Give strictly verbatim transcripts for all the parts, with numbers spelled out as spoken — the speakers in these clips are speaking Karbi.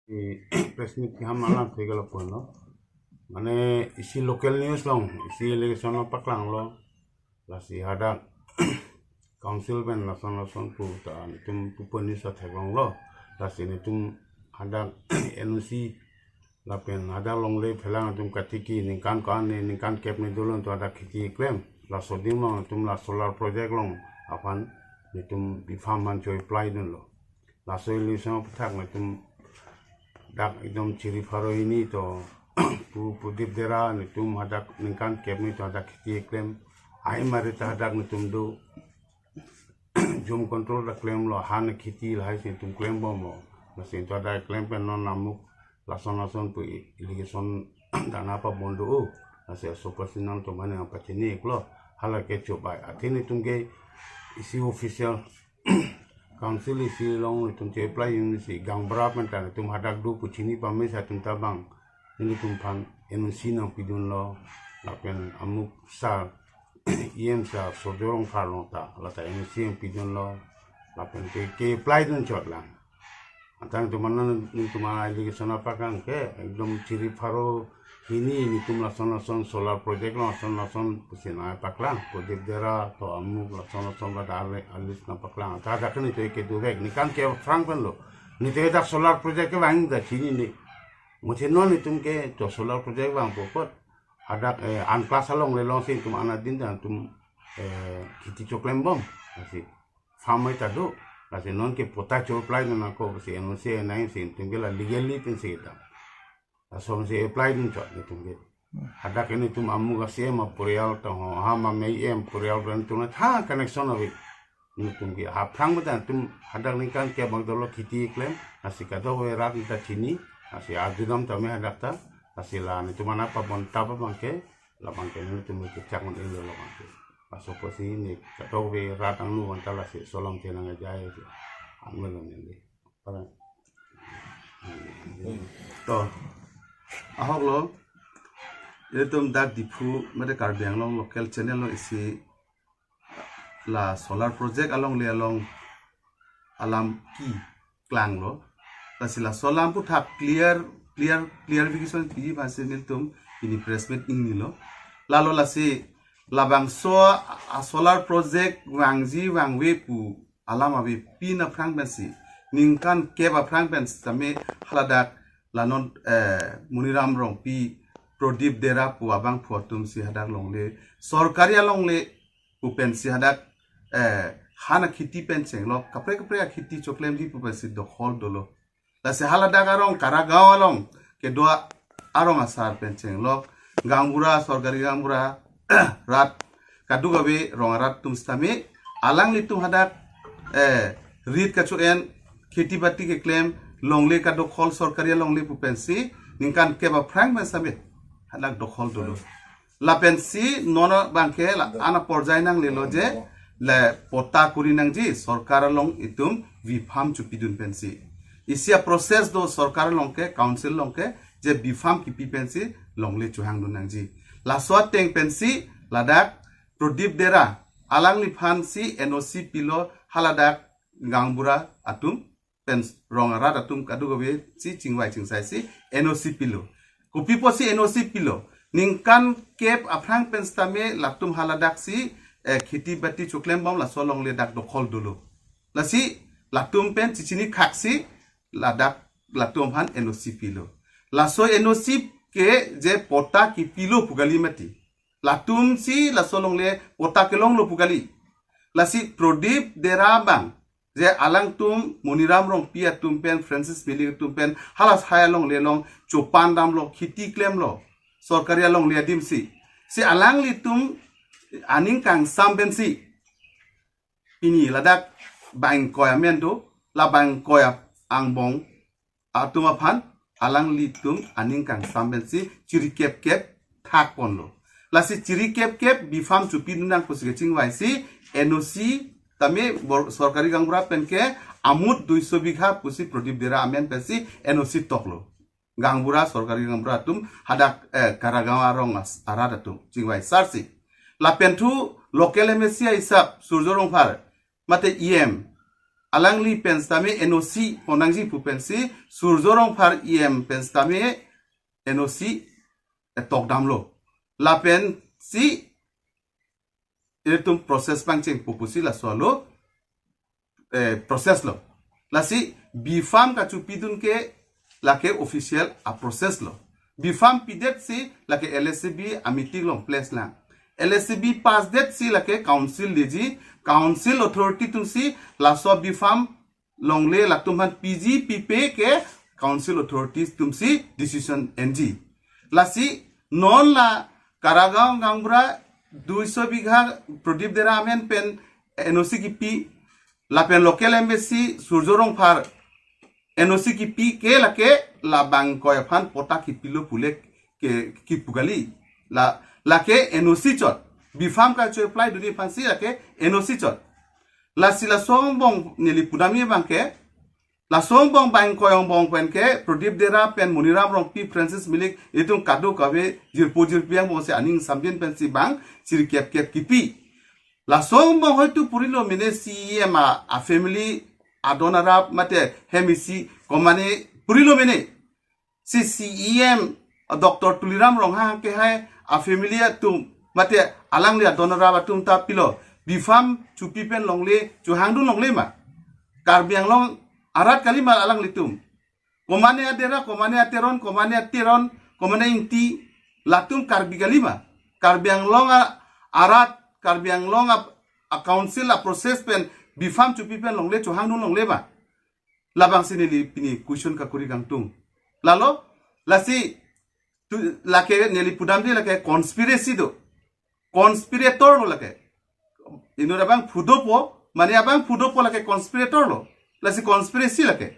I press meet keham alam thek lapulo. Mane isi local news along, isi allegation along paklanglo. Lasi hadak council pen lason lason pu ta netum pupo news athek longlo. Lasi netum hadak N O C lapen hadak longle phelang atum katiki ningkan ko-an ne ningkan kep ne dolo to hadak kheti klem. Laso adim along netum la solar project along aphan netum bifam man choi apply dunlo. Laso allegation aputhak netum dak ekdom chiri pharo hini to pu Pradip Dera netum hadak ningkan kep ne to hadak kheti klem. Ai mari ta hadak netum do jum control ta klemlo, han kheti lahai si netum klembomlo. Lasi to hadak klem pen non amuk lason lason pu allegation dana pabon do. Lasi aso personal to mane apa chini iklo. Hala ke chobai. Athe netum ke isi official council isi along netum che apply un si gaonbura pen ta netum hadak do pu chini pame si atum ta bang netum aphan N O C nangpidunlo. Lapen amuk sir, E M sir Surjya Rongphar along ta lata N O C nangpidunlo. Lapen ke ke apply dunchot lang. Atang teman netum allegation apakang ke ekdom chiri pharo hini netum lason lason solar project along lason lason pusi nangpaklang. Pradip Dera to amuk lason lason pada ale alis nangpaklang. Ata hadak netum ke dovek ningkan kep aphrang pen lo. Netum hadak solar project kevang ta chinine. Muthe non netum ke to solar project vangpo apot hadak eh, an class along le long si netum anat din ta netum eh, kheti choklembom. Lasi farm mai ta do. Lasi non ke patta cho apply nangkok si N O C nangji si netum ke la legally pen si ta. Laso si apply dunchot netum ke. Hadak ke netum amuk a-C M aporial tong ho, ha ma mei em aporial pen netum tha connection ave. Netum ke aphrang pen ta netum hadak ningkan kep abang dolo kheti klem. Lasi kadokave rat ta chini. Lasi arjudam tame hadak ta. Lasi la netum ana pabon ta abang ke. Labang ke netum ke chak ngon ilo labang ke. Laso apotsi ne kadokave rat angno abang ta lasi solom chenang ajai si. Angno lo ne. Para. To. Ahok lo. Netum dak Diphu mate Karbi Anglong local channel along isi la solar project along le along alam keklanglo. Lasi laso alam aputhak clear clear clarification piji aphansi netum pini press meet ingnilo. Lalo lasi labangso a solar project vangji vangve pu alam ave pin aphrang pensi ningkan kep aphrang pen sitame haladak la non eh, Moniram Rongpi, Pradip Dera pu abangphu atum si hadak longle sorkari alongle pu pensi hadak eh, han akheti pen chenglok kaprek kaprek akheti choklemji pu pensi dokhol dolo. Lasi haladak arong Karagaon along kedo arong asar pen chenglok gaonbura sorkari gaonbura rat kadokave rong arat atum sitame alanglitum hadak eh, rit kacho-en kheti bati keklem longle kadokhol sorkari alongle pu pensi ningkan kep aphrang pen sitame hadak dokhol dolo. Lapensi non abang ke la ana porjai nanglelo je le patta kuri nangji sorkar along itum bifam chopidun pensi. Isi a-process do sorkar along ke council along ke je bifam kipi pensi longle chohangdun nangji. Laso ateng pensi ladak Pradip Dera alangliphan si N O C pilo haladak gaonbura atum pen rong arat atum kadokave si chingvai chingsai si N O C pilo. Kopi apotsi N O C pilo? Ningkan kep aphrang pen sitame latum haladak si eh, kheti bati choklembom laso alongle dak dokhol dolo. Lasi latum pen chichini khak si ladak latum aphan N O C pilo. Laso N O C ke je patta kipilo pu kali mati. Latum si laso alongle patta kelonglo pu kali. Lasi Pradip Dera abang je alangtum Moniram Rongpi atum pen Francis Milik atum pen hala sai alongle along chopan damlo kheti klemlo sorkari alongle adim si. Si alanglitum aning kangsam pensi pini ladak bang ingkoi amen do, la bang ingkoi angbong atum aphan alanglitum aning kangsam pensi chiri kep kep thak ponlo. Lasi chiri kep kep bifam chopidun nang pusi kachingvai si N O C tame bor- sorkari gaonbura pen ke amut duiso bigha pusi Pradip Dera amen pensi N O C toklo. Gaonbura sorkari gaonbura atum hadak eh, Karagaon arong as- arat atum chingvai sarsi. Lapen thu local M A C a-hisap Surjya Rongphar mate E M alangli pen sitame N O C ponnangji pu pensi Surjo Rongphar E M pen sitame N O C etokdamlo. Lapensi ilitum process pangchengpo pusi laso alo eh, process lo. Lasi B-Pharm kachopidun ke lake official a-process lo. B-Pharm pidet si lake L S C B a-meeting along place lang. L S C B passdet si lake council leji, council authority atumsi laso B-Pharm longle latum aphan piji pipe ke council authorities atumsi decision enji. Lasi non la Karagaon gaonbura duiso bigha Pradip Dera amen pen N O C kipi, lapen local M A C Surjo Rongphar N O C kipi ke lake labang ingkoi aphan patta kipilo pule ke kipu kali. La lake N O C chot. B-Pharm kacho-apply dunji aphansi lake N O C chot. Lasi laso angbong neli pudamji abang ke, laso angbong bang ingkoi angbong pen ke Pradip Dera pen Moniram Rongpi, Francis Milik, itum kadokave jirpo jirpi angbongsi aning samjin pensi bang sirkep kep kipi. Laso angbong hoitu purilo mene C E M a, a-family adon arap mate hem isi komane purilo mene. Si C E M, a, Doctor Tuliram Ronghang kehai a-family atum mate alangli adon arap atum ta pilo B-Pharm chopi pen longle, chohangdun longle ma? Karbi Anglong arat kali ma alanglitum? Komane a-Dera, komane a-Teron, komane a-Teron, komane Ingti, latum Karbi kali ma? Karbi Anglong a-, arat, Karbi Anglong a, a-council a-process pen B-Pharm chopi pen longle, chohangdun longle ma? Labangsi neli pini question kakuri kangtung. Lalo, lasi tu, lake neli pudamji lake conspiracy do. Conspirator lo lake. Inut abangphu dopo, mane abangphu dopo lake conspirator lo. Lasi conspiracy lake.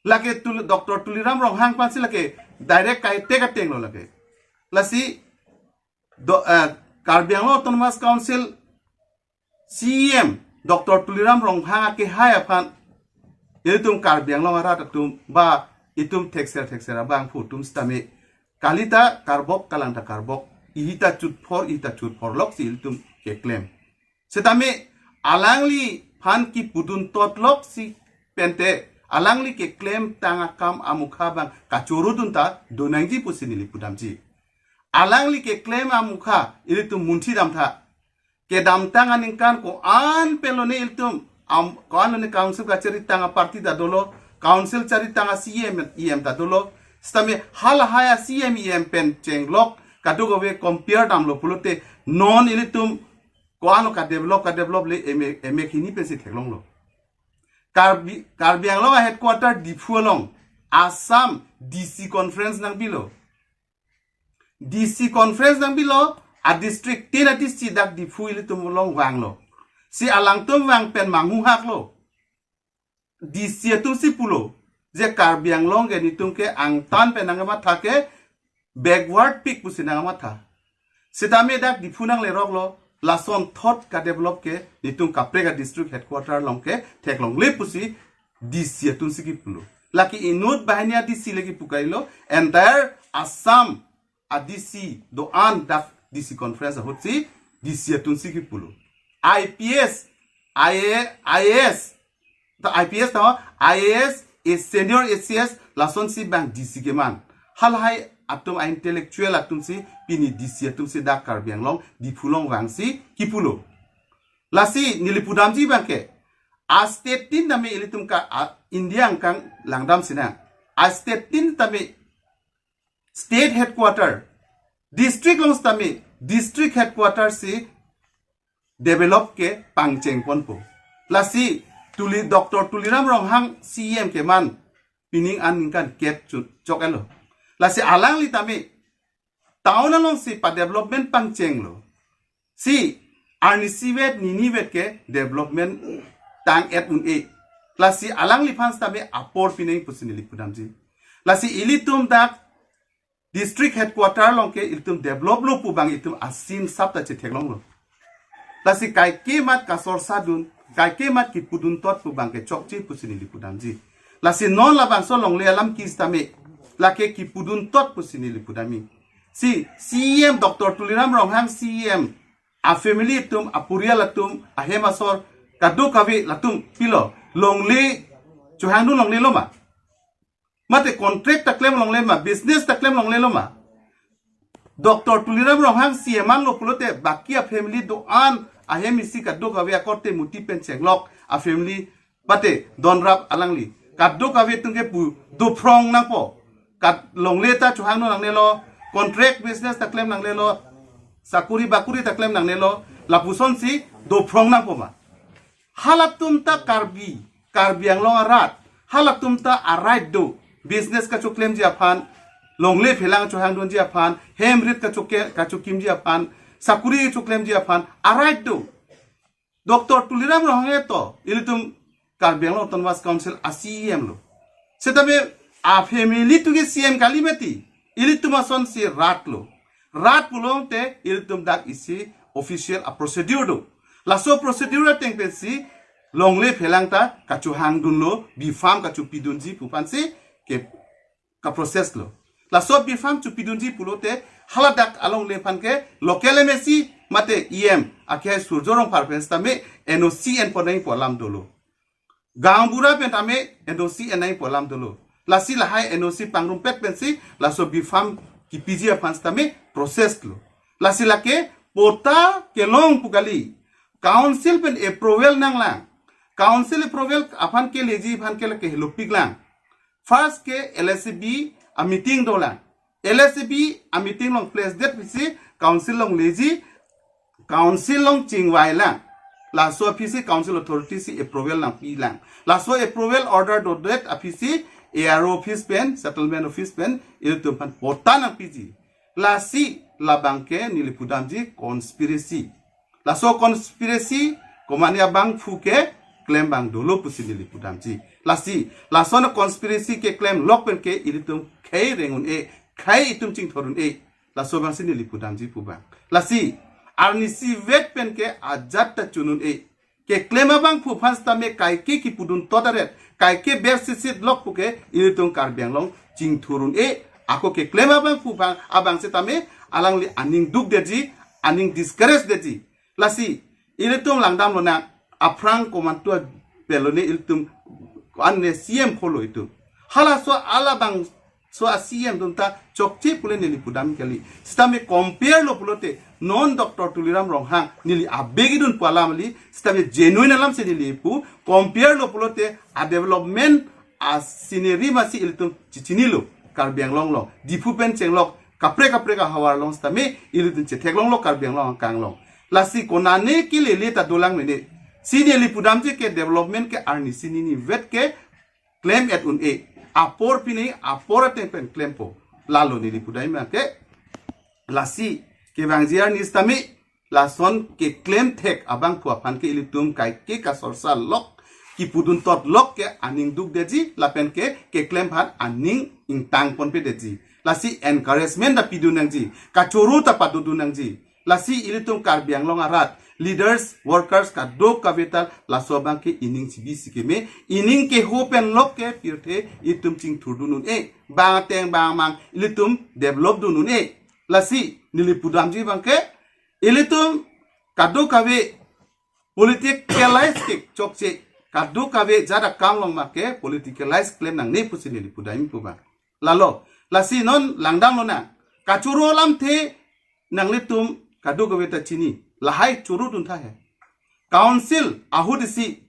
Lake Tul-, Doctor Tuliram Ronghang aphansi lake direct kaite kateng lo lake. Lasi do, eh, Karbi Anglong Autonomous Council C E M Doctor Tuliram Ronghang akehai aphan ilitum Karbi Anglong arat atum ba itum thekser thekser abangphu atum sitame kalita karbok, kalangta karbok, ihita chutphor, ihita chutphor loksi ilitum keklem. Sitame alangliphan kipudun tot loksi pente alangli keklem tang akam amukha abang kachorudun ta donangji pusi neli pudamji. Alangli keklem amukha ilitum munthi damtha. Kedamtang aningkan ko-an pelone ilitum, am, ko-an lone council kachari tang a-party ta dolo, council chari tang a-C E M, E M ta dolo. Sitame halahai a-C E M, E M pen chenglok kadokave compare damlo pulote non ilitum ko-an lo kadevelop, kadevelop le M A, M A hini pensi theklonglo. Karbi, Karbi Anglong a-headquarter Diphu along Assam D C conference nangbilo. D C conference nangbilo, a-district tin a-D C dak Diphu ilitum along vanglo. Si alangtum vang pen manghuhaklo. D C atumsi pulo je Karbi Anglong ke netum ke angtan pen nangkamatha ke backward pik pusi nangkamatha. Sitame dak Diphu nangleroklo, lasonthot kadevelop ke netum kaprek a-district headquarter along ke theklongle pusi D C atumsi kipulo. Lake inut banghini a-D C le kipu kailo, entire Assam a-D C do-an dak D C conference ahutsi D C atumsi kipulo. I P S, I A, I A S, ta I P S ta, I A S, a senior A C S, lasonsi bang D C keman. Halahai atum a-intellectual atumsi pini D C atumsi dak Karbi Anglong Diphu along vangsi kipulo. Lasi neli pudamji abang ke, a-state tin tame ilitum ka, a-India angkang langdam sinang. A-state tin tame state headquarter, district along sitame district headquarter si develop ke pangchengponpo. Lasi Tuli, Doctor Tuliram Ronghang C E M keman pining aningkan kep chu-, chok-etlo. Lasi alangli tame town alongsi pa-development pangchenglo. Si arnisi vet, nini vet ke development tang-et un-e. Lasi alangliphan sitame apor pinang pusi neli pudamji. Lasi ilitum dak district headquarter along ke ilitum developlo pu abang itum asin sap ta chetheklonglo. Lasi kaike mat kasorsadun, kaike mat kipudun tot pu abang ke chokche pusi neli pudamji. Lasi non labangso longle alam ke sitame, lake kipudun tot pusi neli pudamji. Si C E M Doctor Tuliram Ronghang C E M a-family atum, apurial atum, ahem asor, Kadokave latum pilo, longle, chohangdun longlelo ma? Mate contract ta klem longle ma, business ta klem longlelo ma? Doctor Tuliram Ronghang C M an lo pulote baki a family do-an ahem isi kadokave akorte muti pen chenglok a family mate donrap alangli. Kadokave atum ke pu dophrong nangpo. Kad longle ta chohangdun nangnelo, contract business ta klem nangnelo, sakuri bakuri ta klem nangnelo, lapusonsi dophrong nangpo ma? Halatum ta Karbi, Karbi Anglong arat, halatum ta a-right do, business kachoklemji aphan, longle phelang chohangdunji aphan, hem rit kachoke-, kachokimji aphan, sakuri choklemji aphan, a-right do. Doctor Tuliram Ronghang to, ilitum Karbi Anglong Autonomous Council a C E M lo. Setame a family atum ke C M kali mati, ilitum asonsi rat lo. Rat pulote ilitum dak isi official a procedure do. Laso procedure ateng pensi longle phelang ta kachohangdunlo, B Pharm kachopidunji pu aphansi ke ka process lo. Laso B Pharm chopidunji pulote haladak alongle aphan ke local M A C mate E M akehai Surjo Rongphar pen sitame N O C enpon nangji pu alam dolo. Gaonbura pen tame N O C en nangji pu alam dolo. Lasi lahai N O C pangrumpet pensi laso B Pharm kipiji aphan sitame process lo. Lasi lake patta kelong pu kali, council pen approval nanglang. Council approval aphan ke leji aphan ke lake helopiklang. First ke L S A B a meeting dolang. L S A B a meeting along place det aphi si council along leji, council along chingvailang. Laso aphi si council authority si approval nangpilang. Laso approval order dodet aphi si A R O office pen, settlement office pen ilitum aphan patta nangpiji. Lasi labang ke neli pudamji conspiracy. Laso conspiracy komatne abangphu keklem abang dolo pusi neli pudamji. Lasi lason conspiracy keklem lok pen ke ilitum khei reng un-e, khei itum chingthur un-e. Laso abangsi neli pudamji pu abang. Lasi arnisi vet pen ke ajat ta chun un-e. Keklem abangphu aphan sitame kaike kipudun tot aret, kaike bersisit lok pu ke ilitum Karbi Anglong chingthur un-e. Ako keklem abangphu abang, abang sitame alangli aning duk detji, aning discourage detji. Lasi ilitum langdam lonang, aphrang komantu pelo ne ilitum, ko-an ne C M kolo itum. Halaso alabangso a C M atum ta chokche pule neli pudam kali. Sitame compare lo pulote non Doctor Tuliram Ronghang neli abegidun pu alam kali, sitame genuine alam si neli pu, compare lo pulote a development a scenery masi ilitum chichinilo. Karbi Anglong along, Diphu pen chenglok kaprek kaprek ahavar along sitame ilitum chetheklonglo Karbi Anglong angkang along. Lasi konane kelele ta dolang mene. Si neli pudamji ke development ke arnisi nini vet keklem et un-e. Apor pine apor ateng pen klempo. Lalo neli pudam abang ke. Lasi kevangji arni sitame lason keklem thek abangphu aphan ke ilitum kaike kasorsa lok, kipudun tot lok ke aning duk detji, lapen ke keklem aphan aning ingtang ponpe detji. Lasi encouragement ta pidun nangji, kachoro ta padodun nangji. Lasi ilitum Karbi Anglong arat leaders, workers kadokave ta laso abang ke ining chibi si keme, ining keho pen lok ke pirthe itum chingthurdun un-e, bang ateng bang amang ilitum develop dun un-e. Lasi neli pudamji abang ke, ilitum kadokave politicalize ke chokche, kadokave jat akam along ma ke politicalize klem nangne pusi neli pudam pu abang. Lalo, lasi non langdam lonang. Kachoro alamthe nanglitum kadokave ta chini. Lahai choro dun tha he. Council ahut isi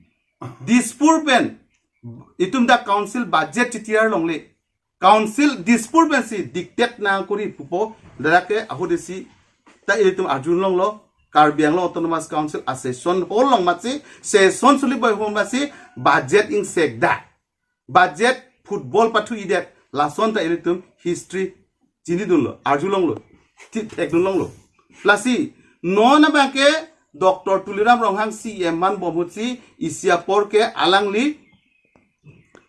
Dispur pen itum dak council budget chitiar longle. Council Dispur pensi dictate nangkori pupo, dak ke ahut isi ta ilitum arjulonglo, Karbi Anglong Autonomous Council a session hall along masi, session suli boi hall masi, budget ingsek da. Budget football pathu idet, lason ta ilitum history chinidunlo, arjulonglo, ti thekdunlonglo. Lasi non abang ke Doctor Tuliram Ronghang C M man bom ahut si isi apor ke alangli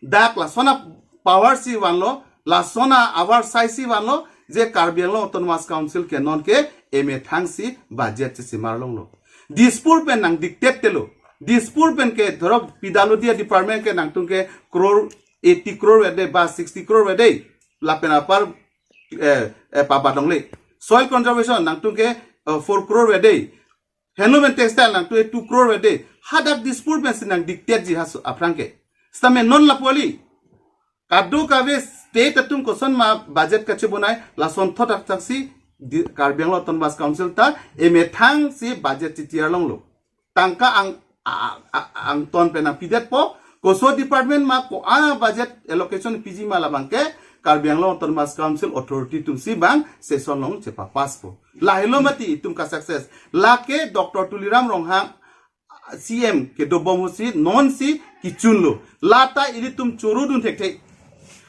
dak lason a power si vanlo, lason a avar sai si vanlo, je Karbi Anglong Autonomous Council ke non ke emethang si budget si simar longlo. Dispur pen nang dictate telo. Dispur pen ke dhorok P W D department ke nangtum ke crore eighty crore vede ba sixty crore vede. Lapen apar, eh, eh, papa dongle. Soil conservation nangtum ke, eh, four crore vede. Handloom and textile nangtum two crore ave de. Hadak Dispur pensi nang dictate ji haso aphrang ke. Sitame non lapu kali. Kadokave state atum kosonma budget kachebonai, lason thot akthaksi di-, Karbi Anglong Autonomous Council ta emethang si budget chitiar longlo. Tangka ang, a, a, angton pen nangpidetpo, koso department ma ko-an budget allocation piji ma labang ke Karbi Anglong Autonomous Council authority atumsi bang session along chepapasspo. Lahelo mati itum ka-success. Lake Doctor Tuliram Ronghang C M kedobom ahutsi nonsi kechunlo. Lata ilitum chorudun thekthe.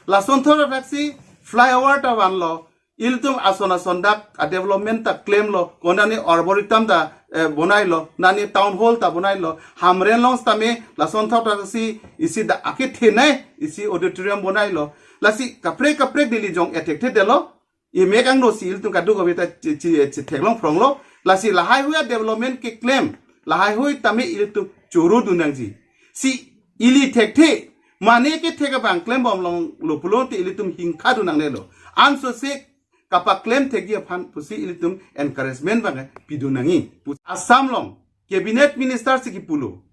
Lason thot akthaksi flyover ta vanlo. Ilitum ason ason dak a-development ta klemlo. Konani arboretum ta, eh, bonailo. Nani town hall ta bonailo. Hamren along sitame lason thot akthaksi isi dak akethenei isi auditorium bonailo. Lasi kaprek kaprek neli jong-et thekthedetlo. Emek angno si ilitum kadokave ta che, che, chetheklong phronglo. Lasi lahaihui a-development keklem, lahaihui tame ilitum chorudun nangji. Si ili thekthe, mane kethek abang klembom longlo pulote ilitum hingkhadun nangnelo. Ansose kapaklem thekji aphan pusi ilitum encouragement bang pidun nangji. Assam along Cabinet Minister si kipulo,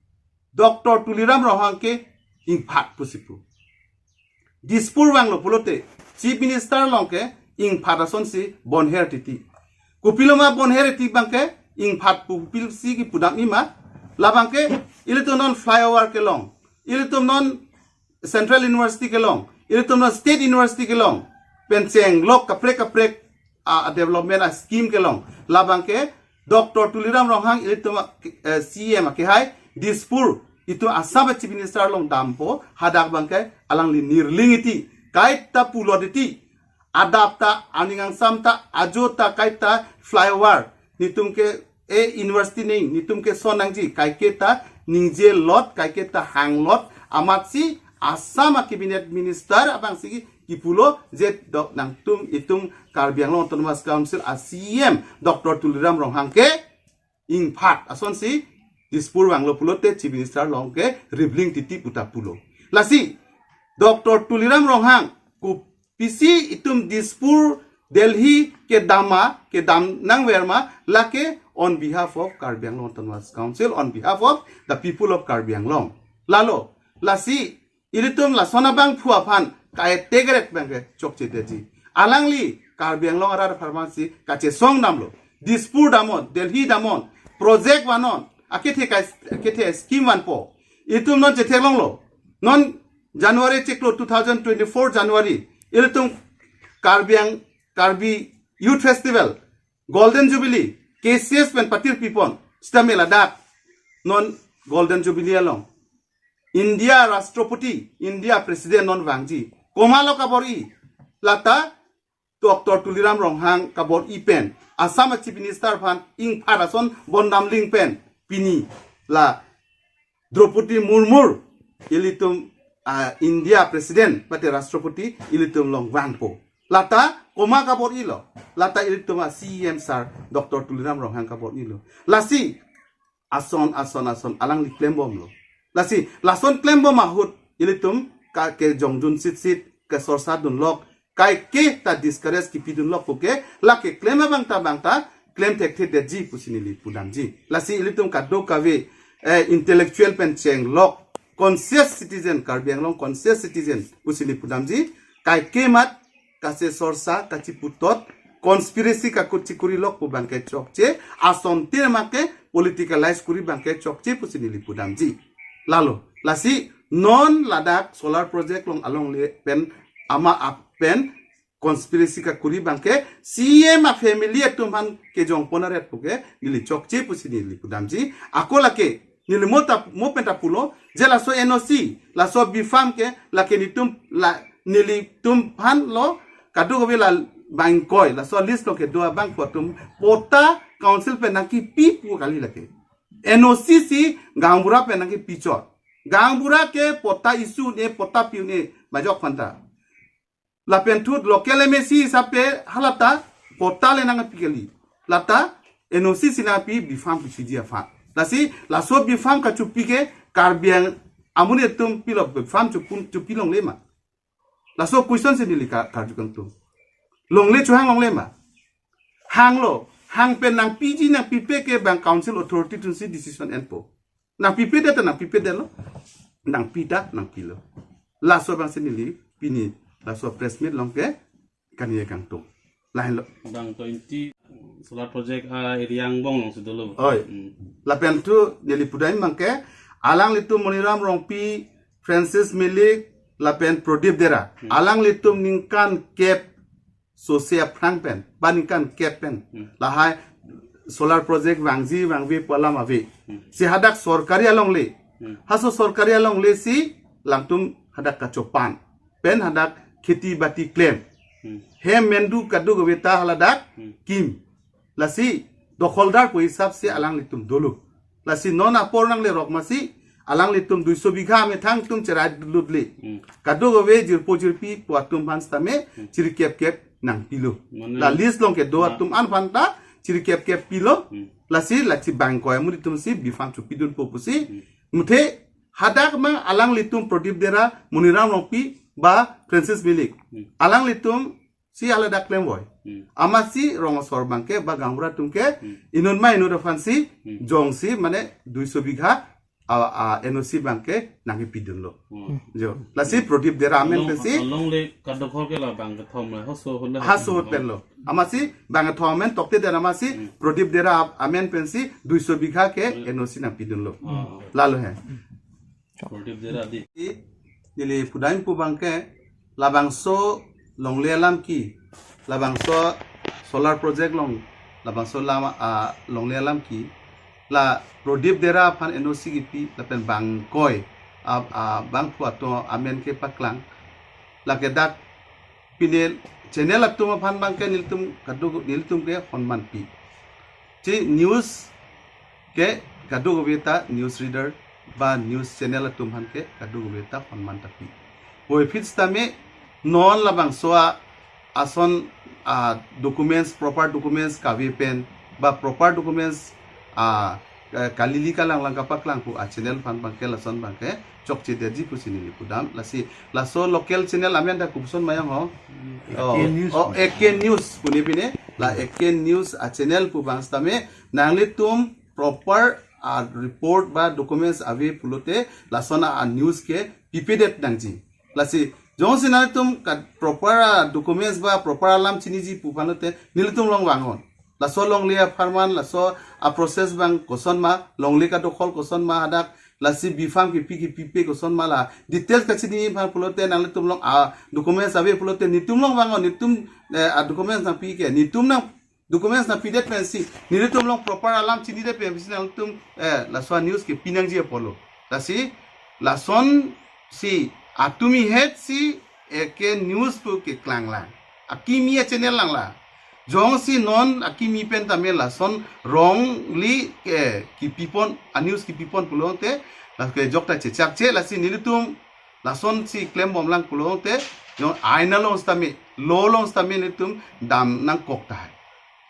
Doctor Tuliram Ronghang ke ingphat pusi pu. Dispur vanglo pulote Chief Minister along ke ingphat asonsi bonher titi. Kopiloma bonher titi abang ke ingphat pu pilsi kipudam ima. Labang ke ilitum non flyover kelong, ilitum non Central University kelong, ilitum non State University kelong, pen chenglok kaprek kaprek a, a-development a-scheme kelong. Labang ke Doctor Tuliram Ronghang ilitum, eh, C M akehai Dispur itum Assam Chief Minister along dampo, hadak abang ke alangli nirling titi, kaita pulot titi, adap ta, aning angsam ta, ajo ta, kaita flyover, netum ke e university ning, netum keson nangji, kaike ta ningjelot, kaike ta hanglot, amatsi Assam a-Cabinet Minister abangsi kipulo je dok nangtum itum Karbi Anglong Autonomous Council a-C M Doctor Tuliram Ronghang ke ingphat asonsi Dispur vanglo pulote Chief Minister along ke ribling titi puta pulo. Lasi Doctor Tuliram Ronghang kopisi itum Dispur Delhi kedam ma, kedam nangver ma, lake on behalf of Karbi Anglong Autonomous Council, on behalf of the people of Karbi Anglong. Lalo, lasi ilitum lason abangphu aphan kaetegrek abang ke chokchedetji. Alangli Karbi Anglong arat apharman si kachesong damlo. Dispur damnon, Delhi damnon, project vannon, akethe ka, akethe scheme vanpo. Itum non chetheklonglo. Non January chiklo two thousand twenty-four January, ilitum Karbi Ang, Karbi Youth Festival, Golden Jubilee, K C S pen patirpipon, sitame ladak non Golden Jubilee along India Rashtrapati, India President non vangji. Komatlo kabor-i? Lata Doctor Tuliram Ronghang kabor-i pen, Assam a-Chief Minister aphan ingphat ason bondamling pen, pini la Droupadi Murmu ilitum, ah, India President mate Rashtrapati ilitum along vangpo. Lata komat kabor-ilo? Lata ilitum a-C M sir Doctor Tuliram Ronghang kabor-ilo. Lasi ason, ason, ason alangli klembomlo. Lasi lason klembom ahut ilitum ka, kejongjun sitsit, kesorsa dunlok, kaike ta discourage kipidunlok puke, lake klem abang ta, abang ta klem thekthedetji pusi neli pudamji. Lasi ilitum kadokave, eh, intellectual pen chenglok, conscious citizen, Karbi Anglong conscious citizen pusi neli pudamji. Kaike mat kachesorsa, kacheputot, conspiracy kakut chekurilok pu abang ke chokche, asonte ma ke politicalize kuri abang ke chokche pusi neli pudamji. Lalo, lasi non ladak solar project along, alongle pen ama ap pen conspiracy kakuri abang ke C M a-family atum aphan kejongpon aret puke neli chokche pusi neli pudamji. Ako lake neli mo ta, mo pen ta pulo, je laso N O C, laso B-Farm ke lake netum, la, nelitum aphan lo, kadokave la bangkoi, laso list lo kedo abangphu atum patta council pen nangkipi pu kali lake. N O C si gaonbura pen nangkipi chot. Gaonbura ke patta issue un-e, patta pi un-e majok aphanta. Lapen thut local M A C asape halata patta le nangpi kali. Lata N O C si nangpi B-Farm kepiji aphan. Lasi laso B-Farm kachopi ke Karbi Ang amonit atum pilo B-Farm chopun, chopi longle ma? Laso question si neli ka, karju kangtung. Longle, chohang longle ma? Hanglo. Hang pen nangpiji nangpipe ke bang council authority atumsi decision enpo. Nangpipedet ta nangpipedetlo. Nangpi ta nangpilo. Laso abangsi neli pini laso press meet along ke kani kangtung. Lahenlo. Bang twenty solar project a-area angbong alongsi dolo. Oi. Hmm. Lapen thu neli pudam abangke alanglitum Moniram Rongpi, Francis Milik, lapen Prodip Dera. Hmm. Alanglitum ningkan kep sose aphrang pen, ba ningkan kep pen. Hmm. Lahai solar project vangji vangve pu alam ave. Hmm. Si hadak sorkari alongle. Hmm. Halaso sorkari alongle si alangtum hadak kachopan pen hadak kheti bati klem. Hmm. Hem mendu kadokave ta haladak Hmm. kim. Lasi dokholdar pu hisap si alanglitum dolo. Lasi non apor nanglerok masi alanglitum duiso bigha methang atum cherai lutle. Hmm. Kadokave jirpo jirpi pu atum aphan sitame Hmm. chiri kep kep nangpilo. Mane La list along kedo Ah. atum an aphan ta chiri kep kep pilo. Hmm. Lasi lachi bang ingkoi amonit atumsi bifam chopidunpo pusi. Hmm. Muthe hadak ma alanglitum Prodip Dera, Moniram Rongpi, ba Francis Milik. Hmm. Alanglitum si haladak klem voi. Hmm. Amatsi rong asor abangke ba gaonbura atum ke Hmm. inut ma inut aphansi Hmm. jongsi mane duiso bigha a, a, N O C abangke nangkepidunlo. Hmm. Jo. Lasi Prodip Dera amen Along, pensi alongle kadokhor ke la bang kethom la haso ahut la halaso ahut Hmm. penlo. Amatsi bang kethom amen tokte den amatsi Hmm. Prodip Dera amen pensi duiso bigha ke Hmm. N O C nangpidunlo. Ah. Lalo he. Prodip Dera di. I, neli pudam pu abangke labangso longle alam ke, labangso solar project along, labangso alam, ah, longle alam ke, la Prodip Dera aphan N O C kipi, lapen bang ingkoi, ah, ah, bangphu atum amen kepaklang, lake dak pine channel atum aphan abangke nelitum kaduk nelitum ke honman pi. Si news ke kadokave ta news reader ba news channel atum aphan ke kadokave ta honman ta pi. Puvoiphit sitame non labangso a ason a documents, proper documents kave pen ba proper documents a eh, kalili kalanglang kapaklang pu a-channel aphan abangke lason abangke chokche detji pusi neli pudam. Lasi laso local channel amen ta kopuson ma yang ho? Oh, A K News. Oh, A K News pune pine. La A K News a-channel pu abang sitame nanglitum proper a-report ba documents ave pulote lason a-news ke pipedet nangji. Lasi jongsi nanglitum ka proper a-documents ba proper alam chiniji pu aphan lote nelitum along vangnon. Laso longle apharman, laso a-process abang koson ma, longle kadokhor koson ma hadak, lasi bifam kipi kipipe koson ma la details kachini aphan pulote nanglitum along a-documents ave pulote nelitum along vangnon, nelitum eh, a-documents nangpi ke, nelitum nang documents nangpidet pensi nelitum along proper alam chinidet pensi nangtum eh, laso a-news ke pinangji apotlo. Lasi lasonsi atumi het si A K News pu keklanglang. Akimi a-channel langlang. Jongsi non akimi pen tame lason wrongly eh, kipipon, a-news kipipon pulote, lake jokta chechakche, lasi nelitum lasonsi klembomlang pulote, jong ain along sitame, law along sitame nelitum dam nangkok tahai.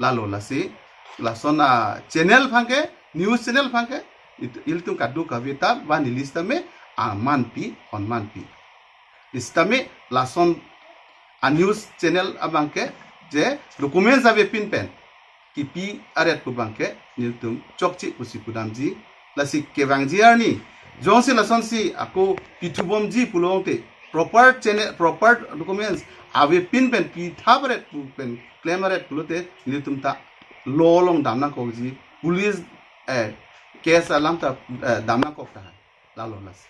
Lalo lasi, lason a-channel aphan ke, news channel aphan ke, it-, ilitum kadokave ta, ba neli sitame, aman pi, honman pi. Sitame, lason a-news channel abangke, je documents avepin pen kipi aret pu abangke, nelitum chokche pusi pudamji, lasi kevangji arni, jongsi lasonsi ako pithubomji pulote, proper channel, proper documents avepin pen pithap aret pu pen klem aret pulote, nelitum ta law along dam nangkokji, police eh, case alam ta eh, dam nangkok tahai. Lalo lasi.